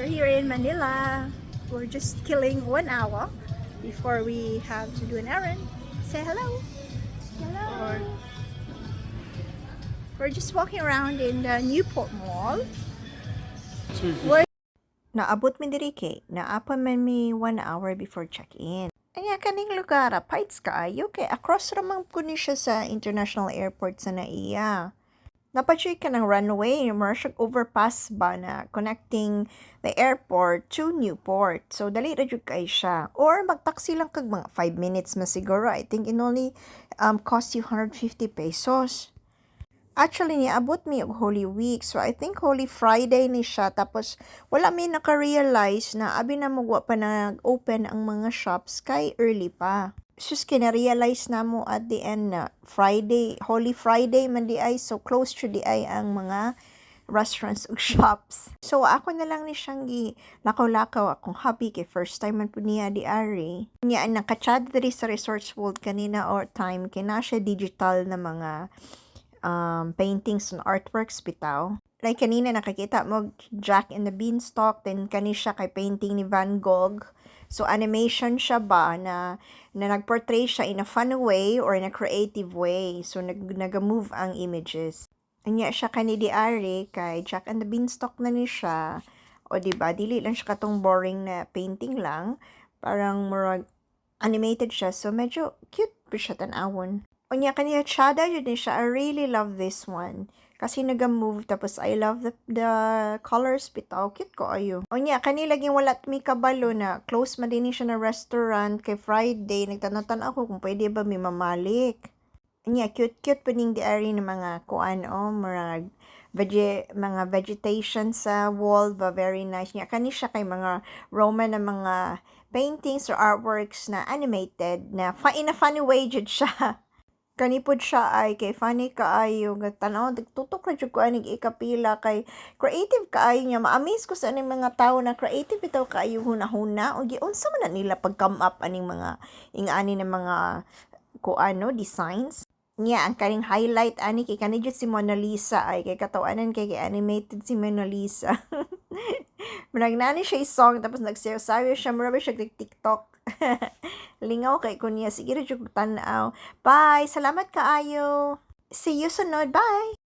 We're here in Manila. We're just killing one hour before we have to do an errand. Say hello. Hello. We're just walking around in the Newport Mall. We're Naabot mi diri kay naa pa man mi 1 hour before check-in. Anya kaning lugar, paits kaayo kay across ra man kuno siya sa International Airport sa NAIA. Naa pa siya kanang runway, mura siya overpass ba na connecting the airport to Newport. So dali ra jud kay siya. Or magtaxi lang kag mga 5 minutes man siguro. I think it only cost you 150 pesos. Actually, niabot mi og Holy Week. So, I think Holy Friday ni siya. Tapos, wala mi naka-realize na abi na wa pa nag-open ang mga shops kay early pa. Sus, kina-realize namo at the end na Friday, Holy Friday man diay. So, close to diay ang mga restaurants ug shops. So, ako na lang ni siyang gi lakaw-lakaw, akong hubby kay first time man pud niya diari. Niya nakachad diri sa Resorts World kanina or time kay na siya digital na mga paintings and artworks bitaw. Like kanina nakakita mo Jack and the Beanstalk, then kani siya kay painting ni Van Gogh. So animation siya ba na nagportray siya in a fun way or in a creative way. So nag-move ang images. Anya siya kani diari kay Jack and the Beanstalk na ni siya. O di ba, dili lang siya katong boring na painting lang. Parang murag animated siya. So medyo cute pa siya tan-awon. Unya kaniya tsada jud ni siya. I really love this one. Kasi naga-move, tapos I love the colors bitaw. Cute kaayo. Unya kani laging wala mi kabalo na close man din ni siya na restaurant kay Friday. Nagtanaw-tanaw ako kung pwede ba mi mamalik. Nya cute cute pa ning diari ng mga kuan oh, murag mga vegetation sa wall ba, very nice. Nya kani siya kay mga Roman na mga paintings or artworks na animated na in a funny way jud siya. Kani pod siya ay kay funny kaayo nga tan-aw, tutok ra jud ko aning ikapila kay creative kaayo niya. Ma-amaze ko sa aning mga tawo na creative bitaw kaayo hunahuna ug giunsa man na nila pag come up aning mga ingani na mga kuan no, designs. Niya ang kaning highlight ani kay kani jud si Mona Lisa ay kay katawanan kay animated si Mona Lisa. Murag naa ni siya song, tapos nagsayaw-sayaw siya, mura ba siya TikTok. Lingaw kay ko niya, sige ra jud kog tan-aw. Bye, salamat kaayo. See you sunod. Bye.